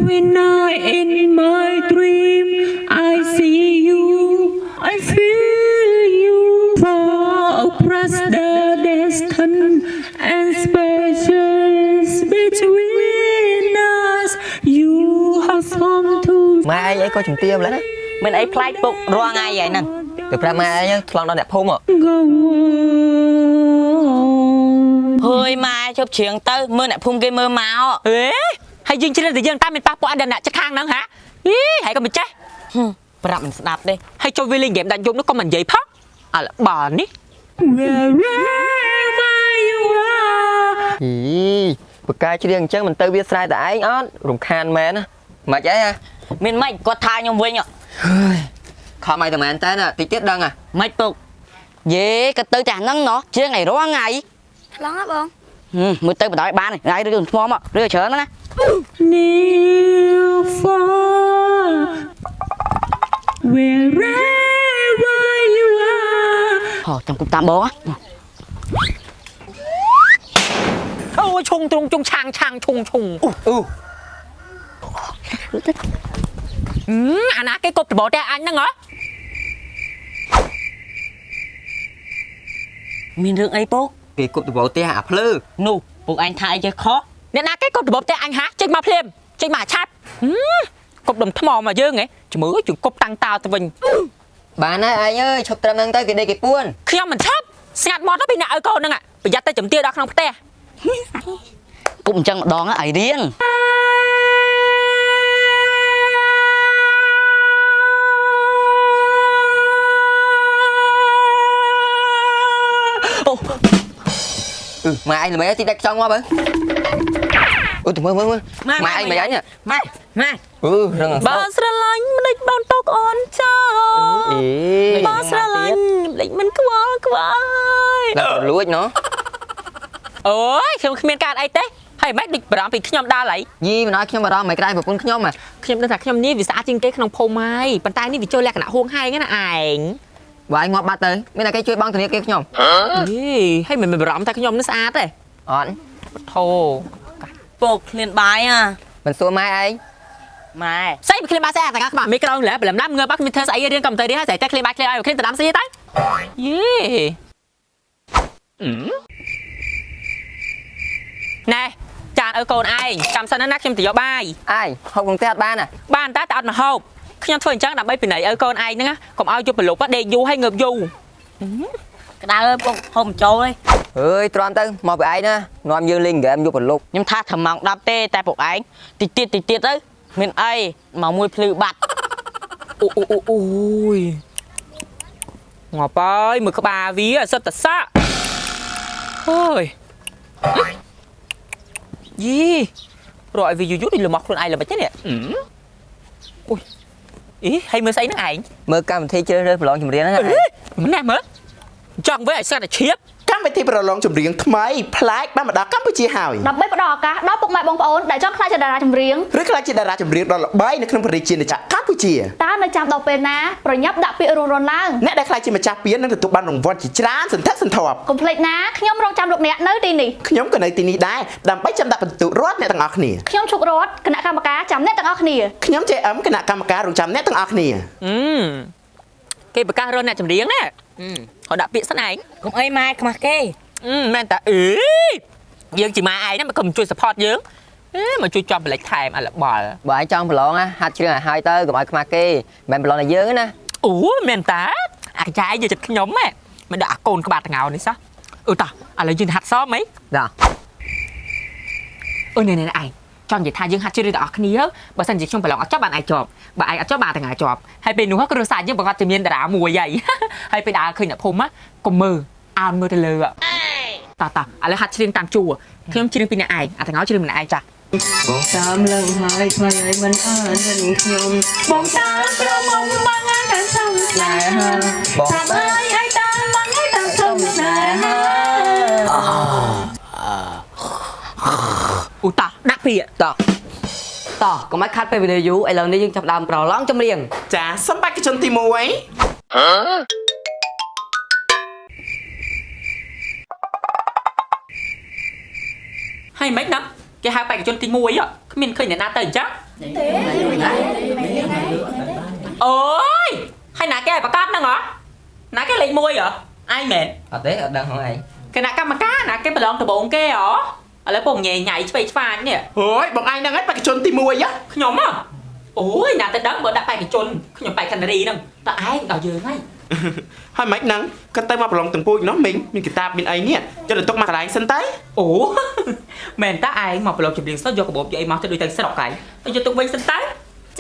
Every night in my dream I see you, I feel you for across the distance and spaces between us. You have come to ម៉ែឯងអីក៏ជំទាវម្ល៉េះណា មានអីប្លែកពុករាល់ថ្ងៃហើយហ្នឹង ទៅប្រាប់ម៉ែឯងឆ្លងដល់អ្នកភូមិ go on. ហើយម៉ែជប់ច្រៀងទៅមើលអ្នកភូមិគេមើលមក អេហើយយើងជ្រៀងតែយើងតាមមានប៉ះពាល់ដល់អ្នកចិត្តខាងហ្នឹងហាអីហើយក៏មិនចេះ ប្រាប់មិនស្ដាប់ទេ ហើយចូលវាលេងហ្គេមដាច់យប់នោះក៏មិននិយាយផងអាលបានេះ Wherever you are. ហីបកកាយច្រៀងអញ្ចឹងមិនទៅវាស្រែតែឯងអត់រំខានមែនណាមិនអីហ่ะ មានម៉េចគាត់ថាខ្ញុំវិញ ខំឲ្យតែមែនតើណាតិចទៀតដឹងហ่ะ ម៉េចពុកយេក៏ទៅតែហ្នឹងណោះច្រៀងឲ្យរាល់ថ្ងៃ ឆ្លងហ៎បង មើលទៅបណ្ដោយបានហើយរឿងថ្មមករឿងច្រើនណា Near, far, wherever you are. ហោចាំគុំតាមបង អូឈុងទ្រង់ជុងឆាងឆាងឈុងឈុង អ៊ូ អាណាគេគប់ដបតែអញហ្នឹងហ៎ មានរឿងអីពុក គេគប់ដបផ្ទះអាភ្លឺ នោះពុកអញថាអីចេះខុស អ្នកណាគេគប់ដបតែអញហាចេញមកភ្លាមចេញមកឆាប់គប់ដុំថ្មមកយើងហ៎ជំរឿជគប់តាំងតោទៅវិញ បានហើយឯងអើយឈប់ត្រឹមហ្នឹងទៅគេដេកគេពួន ខ្ញុំមិនឆាប់ស្ងាត់មាត់ទៅពីអ្នកឲ្យកូនហ្នឹងប្រយ័ត្នតែចំទាដល់ក្នុងផ្ទះ គុំអញ្ចឹងម្ដងឲ្យរៀន អូ អឺម៉ែឯងល្មិចតិចដាច់ខ្យងងាប់ហើយអឺទៅមើលមើលមើលម៉ែឯងម៉ែឯង ម៉ែម៉ែ អឺរឹង បើស្រឡាញ់មិនដេចបងតកអូនចោល អី បើស្រឡាញ់មិនដេចមិនខ្វល់ខ្វាយ ដល់លួចណោះ អូយខ្ញុំគ្មានការអីទេហើយមិនដូចបារម្ភពីខ្ញុំដល់ហើយ យីមិនឲ្យខ្ញុំបារម្ភមិនក្រែងប្រពន្ធខ្ញុំហ่ะ ខ្ញុំដឹងថាខ្ញុំនេះវាស្អាតជាងគេក្នុងភូមិហើយប៉ុន្តែនេះវាចូលលក្ខណៈហួងហែងណាឯង បើឯងងាប់បាត់ទៅមានតែគេជួយបងធនាគារខ្ញុំ អេហើយមិនបារម្ភថាខ្ញុំនេះស្អាតទេ អត់ ធូ ពុកឃ្លានបាយហ่ะ មិនសួរម៉ែឯង ម៉ែ ស្អីមិនឃ្លានបាយស្អីអាតកាក្បាលមេក្រងឡើប្រឡំឡាំងើបបាក់គ្មានធ្វើស្អីរៀនកុំព្យូទ័ររៀនហើយស្អីតែឃ្លានបាយឃ្លានឲ្យឃ្លានទៅដាំស្អីទៅយេណែចានឲ្យកូនឯងចាំសិនណាខ្ញុំទៅយកបាយ ឯងហូបក្នុងផ្ទះអត់បានហ่ะ បានតែតែអត់មកហូបខ្ញុំធ្វើអញ្ចឹងដើម្បីពិន័យឲ្យកូនឯងហ្នឹងកុំឲ្យយប់ប្រឡប់ដេកយូរហើយងើបយូរ ក្តៅពុកហូបមិនចូលទេ អើយទ្រាំទៅមកពីឯងណានាំយើងលេងហ្គេមយកប្រឡប់ ខ្ញុំថាត្រឹមម៉ោង10ទេតែពុកឯងតិចទៀតតិចទៀតទៅមានអីមកមួយភ្លឺបាត់ អូអូអូអូយងាប់ហើយមើលក្បាលវាសុទ្ធតែសាក់អូយយីរកឲ្យវាយូរយូរដូចលំមកខ្លួនឯងល្មិចទេនេះអូយអីហើយមើលស្អីហ្នឹងឯង មើលកម្មវិធីជ្រើសរើសប្រឡងចម្រៀងហ្នឹង ម្នេះមើលចង់វិញឲ្យស្អាតតែឈៀប កម្មវិធីប្រឡងចម្រៀងថ្មីប្លែកបានមកដល់កម្ពុជាហើយ ដើម្បីផ្ដល់ឱកាសដល់ពុកម៉ែបងប្អូនដែលចង់ក្លាយជាតារាចម្រៀង ឬក្លាយជាតារាចម្រៀងដ៏ល្បីនៅក្នុងប្រជាជាតិកម្ពុជា តើនៅចាំដល់ពេលណាប្រញាប់ដាក់ពាក្យរួនរនឡើង អ្នកដែលក្លាយជាម្ចាស់ពាននឹងទទួលបានរង្វាន់ជាច្រើនសន្ធឹកសន្ធាប់ កុំភ្លេចណាខ្ញុំរងចាំលោកអ្នកនៅទីនេះ ខ្ញុំក៏នៅទីនេះដែរដើម្បីចាំដាក់បន្ទុករាល់អ្នកទាំងអស់គ្នា ខ្ញុំឈុករតគណៈកម្មការចាំអ្នកទាំងអស់គ្នា ខ្ញុំ JM គណៈកម្មការរងចាំអ្នកទាំងអស់គ្នា អឺគេប្រកាសរកអ្នកចម្រៀងណាគាត់ដាក់ពាក្យស្នែង កុំអីម៉ែខ្មាស់គេ អឺមែនតាអីយើងជាម៉ែឯងណាមកកុំជួយ support យើងអេមកជួយចំប្លេចថែមអលបល បើឯងចង់ប្រឡងណាហាត់ច្រៀងឲ្យហើយទៅកុំឲ្យខ្មាស់គេមិនមែនប្រឡងតែយើងទេណា អូមែនតាអាកាយយកចិត្តខ្ញុំហ៎មិនដល់អាកូនក្បាលតងោនេះសោះអឺតោះឥឡូវយើងហាត់សមហី ដល់ អឺនេះនេះឯងចង់និយាយថាយើងហាត់ជ្រឿទាំងអស់គ្នាបើសិនជាខ្ញុំប្រឡងអត់ចប់បានឯងជាប់បើឯងអត់ជាប់បានតងោជាប់ហើយពេលនោះគ្រួសារយើងប្រកាសជាមានតារាមួយហើយហើយពេលដើរឃើញអ្នកភូមិកុំមើលអោនមើលទៅលើតោះតោះឥឡូវហាត់ច្រៀងតាមជួរខ្ញុំច្រៀងពីអ្នកឯងអាតងោច្រៀងពីអ្នកឯងចា បងតាមលឹងហើយថ្លៃឲ្យមិនអើនិនខ្ញុំ បងតាមក្រមុំបងតាមសំស្នេហា បង តាមអើយឲ្យតាមបងឲ្យតាមសំស្នេហាឧតាដាក់ពាក្យ តោះ តោះកុំឲ្យខាត់ពេលវេលាយូរឥឡូវនេះយើងចាប់ផ្ដើមប្រឡងចម្រៀង ចាសម្បត្តិជនទី1 ហើយមិនណាគេហៅបេក្ខជនទី1គ្មានឃើញអ្នកណាទៅអញ្ចឹង អូយហើយណាគេឲ្យប្រកាសហ្នឹងហ៎ណាគេលេខ1ហ៎ឯងមែន អត់ទេអត់ដឹងហងឯង គណៈកម្មការណាគេប្រឡងដំបូងគេហ៎ឥឡូវពងញ៉ៃញ៉ៃឆ្វេងឆ្វាញនេះ ហូយបងឯងហ្នឹងឯងបេក្ខជនទី1ហ៎ ខ្ញុំហ៎អូយណាទៅដឹងបើដាក់បេក្ខជនខ្ញុំបេក្ខនារីហ្នឹងតើឯងដល់យើងហើយ ហើយមិនហ្នឹងគាត់ទៅមកប្រឡងទាំងពូជនោះមីងមានកតាបមានអីនេះចុះទៅទុកមកកន្លែងសិនទៅ អូមែនតើឯងមកប្រឡងចម្រៀងសោះយកកាបូបយកអីមកទៅដូចទៅស្រុកហើយទៅយកទុកវិញសិនតើ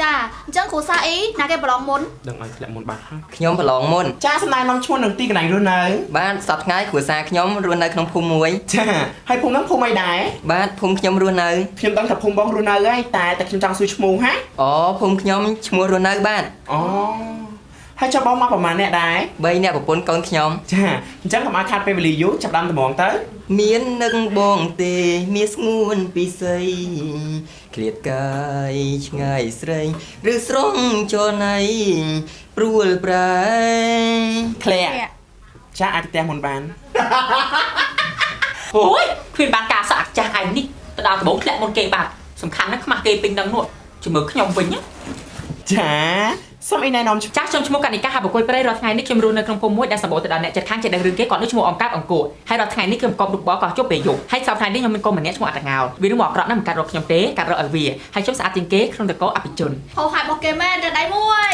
ចាអញ្ចឹងគ្រូសាអ៊ីណាគេប្រឡងមុន ដឹងឲ្យធ្លាក់មុនបាត់ហើយ ខ្ញុំប្រឡងមុន ចាសំណែនាំឈ្មោះនឹងទីកន្លែងរស់នៅ បាទសប្តាហ៍ថ្ងៃគ្រួសារខ្ញុំរស់នៅក្នុងភូមិមួយ ចាហើយភូមិហ្នឹងភូមិអីដែរ បាទភូមិខ្ញុំរស់នៅ ខ្ញុំដឹងថាភូមិបងរស់នៅហើយតែតែខ្ញុំចង់សួរឈ្មោះហា អូភូមិខ្ញុំឈ្មោះរស់នៅបាទ អូហើយចុះបងមកប្រហែលអ្នកដែរ 3អ្នកប្រពន្ធកូនខ្ញុំ ចាអញ្ចឹងកុំឲ្យខាតពេលវេលាយូរចាប់ដើមត្មងទៅ មាននឹងបងទេមានស្ងួនពិសីឃ្លាតកាយឆ្ងាយស្រីឬស្រងចណៃព្រួលប្រែ ធ្លាក់ចាអាចទៅផ្ទះមុនបាន អូយគ្មានបានការសក់អាចាស់ឯងនេះទៅដល់ដំបូងធ្លាក់មុនគេបាទសំខាន់ណាស់ខ្មាស់គេពេញនឹងនោះជំរឿខ្ញុំវិញណា ចាសូមអីណែនាំឈ្មោះ ចាស់ខ្ញុំឈ្មោះកនិកាហាបកុយព្រៃរាល់ថ្ងៃនេះខ្ញុំរស់នៅក្នុងភូមិមួយដែលសម្បូរទៅដោយអ្នកចិត្តខាងចេះដឹងរឿងគេគាត់នោះឈ្មោះអង្គកាប់អង្គក់ហើយរាល់ថ្ងៃនេះខ្ញុំកប់រូបបក៏ជប់ពេលយប់ហើយសប្តាហ៍នេះខ្ញុំមានកូនម្នាក់ឈ្មោះអត្តងោលវានោះមកអាក្រក់ណាស់មិនកាត់រកខ្ញុំទេកាត់រកឲ្យវាហើយខ្ញុំស្អាតជាងគេក្នុងតកោអភិជន ហោហាយរបស់គេមែនតែដៃមួយ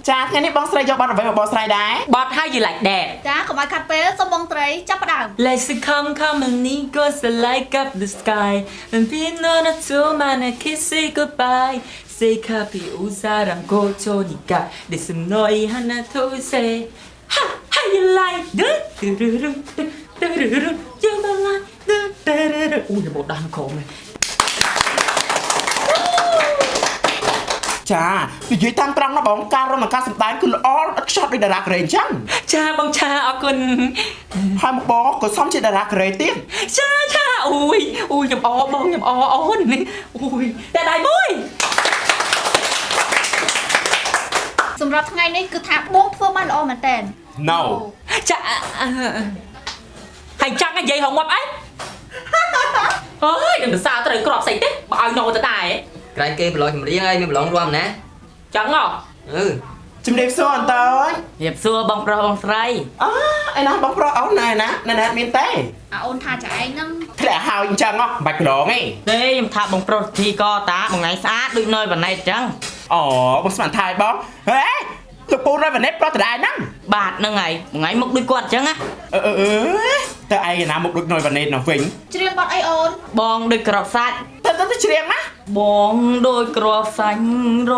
ចាថ្ងៃនេះបងស្រីយកបាត់អ្វីមកបងស្រីដែរ បត់ហើយ you like that ចាកុំឲ្យខាត់ពេលសូមបងត្រីចាប់ផ្ដើម Let's come come and goes the light up the sky and be not a two man a kiss say goodbye say copy usaram go chonika this no hana to say ha how you like that du du du du du du you like that du du du អូយបោះដល់ក្រម ចានិយាយតាមត្រង់ណាបងការរំនិងការសម្ដែងគឺល្អឥតខ្ចោះដូចតារាកូរ៉េអញ្ចឹង ចាបងឆាអរគុណ ហើយមកបងក៏សមជាតារាកូរ៉េទៀត ចាចាអូយអូយខ្ញុំអបងខ្ញុំអអូននេះអូយតែដៃមួយ សម្រាប់ថ្ងៃនេះគឺថាបងធ្វើបានល្អមែនតើ No ចាហើយចាំងនិយាយហងងាប់អីអើយនឹងភាសាត្រូវក្របស្អីទេបើឲ្យណូទៅដែរ ក្រែងគេប្រឡងចម្រៀងហើយមានប្រឡងរាំណា ចឹងហ៎ អឺ ជំរាបសួរអន្តើយ រៀបសួរបងប្រុសបងស្រី អើឯណាបងប្រុសអូនណែណាណែណាមានទេ អាអូនថាចាឯងហ្នឹង ធ្លាក់ហើយអញ្ចឹងហ៎មិនបាច់ប្រឡងទេ ទេខ្ញុំថាបងប្រុសធីកតាបងឯងស្អាតដូចណយវ៉ាណេតចឹង អូបងស្មានថាយបងហេលោកពូរយវ៉ាណេតប្រុសដដែលហ្នឹង បាទហ្នឹងហើយបងឯងមុខដូចគាត់ចឹងណា អឺអឺអឺតើឯងណាមុខដូចណយវ៉ាណេតនោះវិញ ច្រៀងបទអីអូន បងដូចក្របសាច់ ទៅទៅទៅច្រៀងណា បងដូចក្របសាច់រ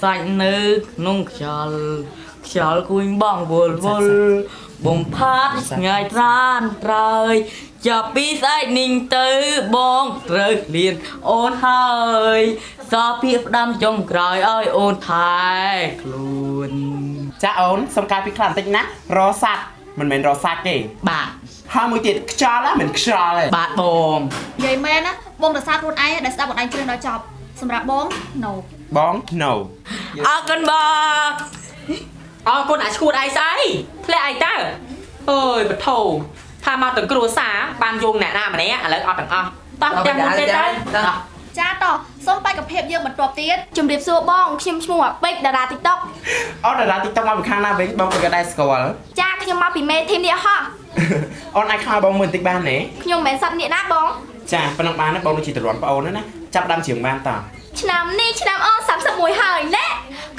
សាច់នៅក្នុងខ្យល់ខ្យល់គួយបងវល់វល់បំផាតឆ្ងាយត្រានត្រើយចាប់ពីស្អែកនេះទៅបងត្រូវលៀនអូនហើយសាភាផ្ដាំចុងក្រោយឲ្យអូនថែខ្លួន ចាអូនសុំការពីខ្លាំងបន្តិចណារសាត់មិនមែនរសាច់ទេ បាទ ហើយមួយទៀតខ្យល់ណាមិនខ្យល់ទេ បាទបង និយាយមែនណាបងរសារខ្លួនឯងដែលស្ដាប់បងឯងច្រៀងដល់ចប់សម្រាប់បង no បង no អរគុណបង អរគុណអាឈួតឯងស្អីធ្លាក់ឯងតើអើយបថោថាមកទាំងគ្រួសារបានយោងអ្នកណាម្នាក់ឥឡូវអត់ទាំងអស់តោះទាំងមុនគេទៅ ចាតោះសូមបេក្ខភាពយើងបន្ទាប់ទៀត ជំរាបសួរបងខ្ញុំឈ្មោះអាពេជ្រតារា TikTok អូនតារា TikTok មកពីខាងណាវិញបងក៏ដែរស្គាល់ ចាខ្ញុំមកពីមេធីមនេះហោះ អូនអាចខោបងមើលបន្តិចបានទេ ខ្ញុំមិនមែនសត្វនេះណាបង ចាប៉ុណ្ណឹងបានណាបងដូចជាទលាន់ប្អូនណាចាប់ដើមច្រៀងបានត ឆ្នាំនេះឆ្នាំអូន31ហើយណែ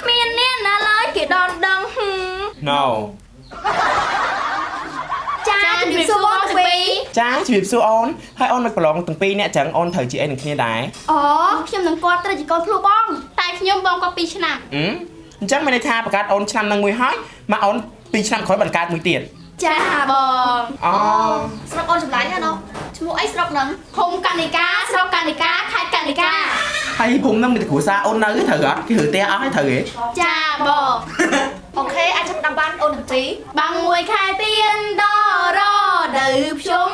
គ្មានអ្នកណាឡើយគេដនដឹងហឹម No ចាជំរាបសួរបងទាំងពីរ ចាជំរាបសួរអូនហើយអូនមកប្រឡងទាំងពីរអ្នកចឹងអូនត្រូវជាអីនឹងគ្នាដែរ អូខ្ញុំនឹងគាត់ត្រូវជាកូនភ្លោះបងតែខ្ញុំបងគាត់2ឆ្នាំ អឺអញ្ចឹងមានន័យថាបង្កើតអូនឆ្នាំនឹងមួយហើយមកអូន2ឆ្នាំក្រោយបង្កើតមួយទៀត ចាបង អូ ស្រុកអូនចម្លាញ់ណាណូឈ្មោះអីស្រុកហ្នឹង ឃុំកនិកាស្រុកកនិកាខេត្តកនិកា ហើយភូមិនឹងមានតែគ្រួសារអូននៅទេត្រូវអត់គេរើផ្ទះអស់ហើយត្រូវទេ ចាបង អូខេអាចចាប់ផ្ដើមបានអូនទាំងពីរ បាំងមួយខែទៀនដល់រដូវភ្ជុំ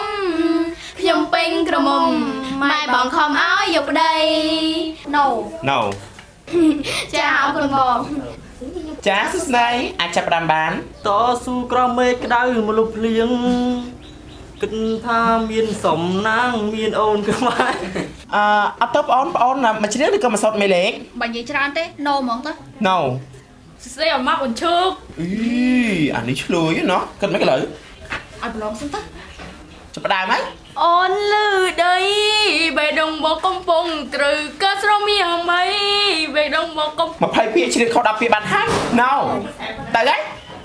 ខ្ញុំពេញក្រមុំម៉ែបងខំឲ្យយកប្តី no No ចាអរគុណបង ចាសួស្តីអាចចាប់ផ្ដើមបាន តស៊ូក្រមមេឃក្តៅមកលុបភ្លៀងគិតថាមានសំណាងមានអូនក្បែរ អឺអត់ទៅបងប្អូនមកជ្រៀងឬក៏មកសតមេលេខ បើនិយាយច្រើនទេ no ហ្មងទៅ No. ស្ដីអម៉ាក់អូនឈើ អីអានេះឆ្លើយណោះគិតមិនឥឡូវ ឲ្យប្រឡងសិនទៅ ចាប់ផ្ដើមហើយ អូនលឺដីបេះដូងមកកំពុងត្រូវកើតស្រមៀមីបេះដូងមកកំ 20ពាក្យជ្រៀងខុស10ពាក្យបាត់ហើយ No ទៅហើយ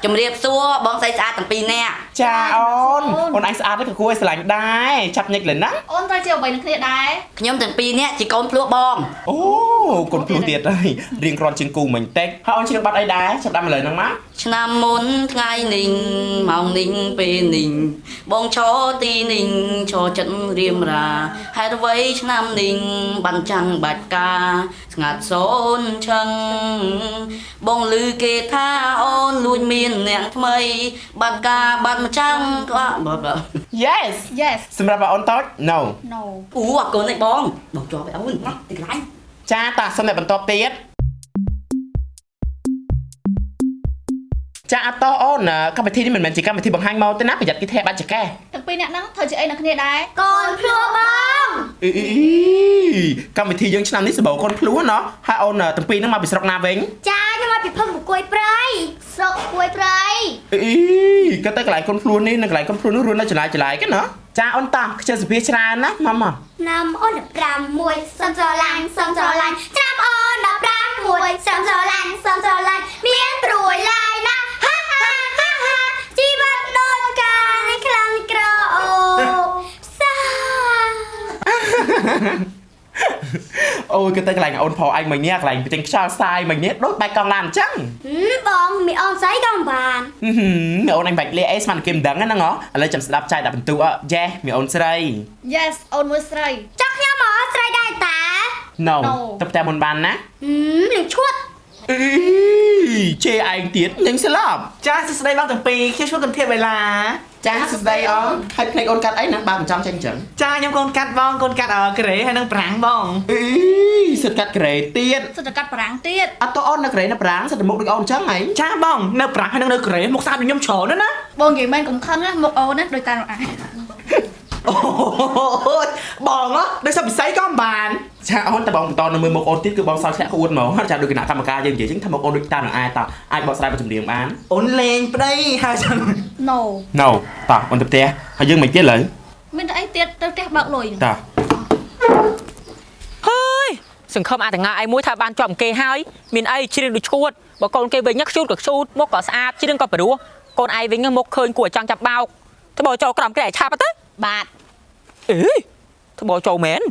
ជំរាបសួរបងស្រីស្អាតទាំងពីរនាក់ ចាអូនអូនឯងស្អាតទេក៏គួរឲ្យស្រឡាញ់ដែរចាប់ញិចលើហ្នឹង អូនត្រូវជាអ្វីនឹងគ្នាដែរ ខ្ញុំទាំងពីរនាក់ជាកូនភ្លោះបង អូកូនភ្លោះទៀតហើយរៀងគ្រាន់ជាងគូមិញតិចហើយអូនជ្រៀងបាត់អីដែរចាប់ដើមឥឡូវហ្នឹងមក ឆ្នាំមុនថ្ងៃនេះម៉ោងនេះពេលនេះបងឈរទីនេះឈរចិត្តរៀមរាហេតុអ្វីឆ្នាំនេះបានចាំងបាច់ផ្កាស្ងាត់សូនឆឹងបងឮគេថាអូនលួចមានអ្នកថ្មី បាត់ការបាត់ម្ចាំងក៏បើបើ Yes. Yes. សម្រាប់អូនតូច No. No. អូអរគុណឯងបងបងជាប់ឯអូនណាទីកន្លែង ចាតាសុំតែបន្តទៀតចាអត់តអូនកម្មវិធីនេះមិនមែនជាកម្មវិធីបង្ហាញម៉ូដទេណាប្រយ័ត្នគេធាក់បាច់ចកេះ ទាំងពីរអ្នកហ្នឹងត្រូវជាអីនឹងគ្នាដែរ កូនភ្លោះបង អីអីកម្មវិធីយើងឆ្នាំនេះសម្បូរកូនភ្លោះណោះហើយអូនទាំងពីរហ្នឹងមកពីស្រុកណាវិញ ចាខ្ញុំមកពីភូមិគួយព្រៃស្រុកគួយព្រៃ អីក៏ទៅកន្លែងកូនភ្លោះនេះនិងកន្លែងកូនភ្លោះនោះរស់នៅចម្លែកចម្លែកណាចាអូនតាខ្ជិលសភាច្រើនណាមកមក ឆ្នាំអូន16សុំស្រឡាញ់សុំស្រឡាញ់ឆ្នាំអូន16សុំស្រឡាញ់សុំស្រឡាញ់មានព្រួយឡាយណាហាហាហាហាជីវិតដូចកាយខ្លាំងក្រអូបផ្សា អូយក៏ទៅកន្លែងអូនប្រុសឯងមិញនេះកន្លែងប្រទេសខ្យល់សាយមិញនេះដូចបែកកង់ឡានអញ្ចឹង បងមានអូនស្អីក៏មិនបាន មីអូនអញបាច់លាអីស្មានគេមិនដឹងហ្នឹងហ៎ឥឡូវចាំស្ដាប់ចែកដាក់បន្ទូអយេមីអូនស្រី Yes អូនមួយស្រី ចង់ខ្ញុំមកស្រីដែរតា No. No. ទៅផ្ទះមុនបានណា នឹងឈួត អីជេរឯងទៀតនឹងស្លាប់ ចាសួស្តីបងទាំងពីរខ្ញុំឈ្មោះកន្ធាបេឡា ចាសួស្តីអូនហើយភ្នែកអូនកាត់អីណាបើមិនចង់ចេញអញ្ចឹង ចាខ្ញុំកូនកាត់បងកូនកាត់ក្រេហើយនឹងប្រាំងបង អីសិតកាត់ក្រេទៀត សិតតែកាត់ប្រាំងទៀត អត់តអូននៅក្រេនៅប្រាំងសិតតែមុខដូចអូនអញ្ចឹងហី ចាបងនៅប្រាំងហើយនឹងនៅក្រេមុខស្អាតដូចខ្ញុំច្រើនណាស់ណា បងនិយាយមែនកុំខឹងណាមុខអូនណាដូចតែនោះឯង អូយបងហ៎ដូចសិបពិសីក៏មិនបាន ចាអូនតើបងបន្តនៅមើលមុខអូនទៀតគឺបងសល់ឆ្លាក់ក្អួតហ្មងចាដូចគណៈកម្មការយើងនិយាយអញ្ចឹងថាមុខអូនដូចតាមនឹងអាយតអាចបកស្រាយបទចម្រៀងបាន អូនលេងប្តីហើយចឹង No. No តោះអូនទៅផ្ទះហើយយើងមិនទៀតឡើយ មានតែអីទៀតទៅផ្ទះបើកលុយ តោះ ហើយសង្ឃឹមអាតងាឯងមួយថាបានជាប់គេហើយមានអីជ្រៀងដូចឈួតបើកូនគេវិញខ្ជូតក៏ខ្ជូតមុខក៏ស្អាតជ្រៀងក៏ព្រោះកូនឯងវិញមុខឃើញគួរឲ្យចង់ចាប់បោកត្បោចូលក្រោមគេឲ្យឆាប់ទៅ បាទ អេត្បោចូលមែន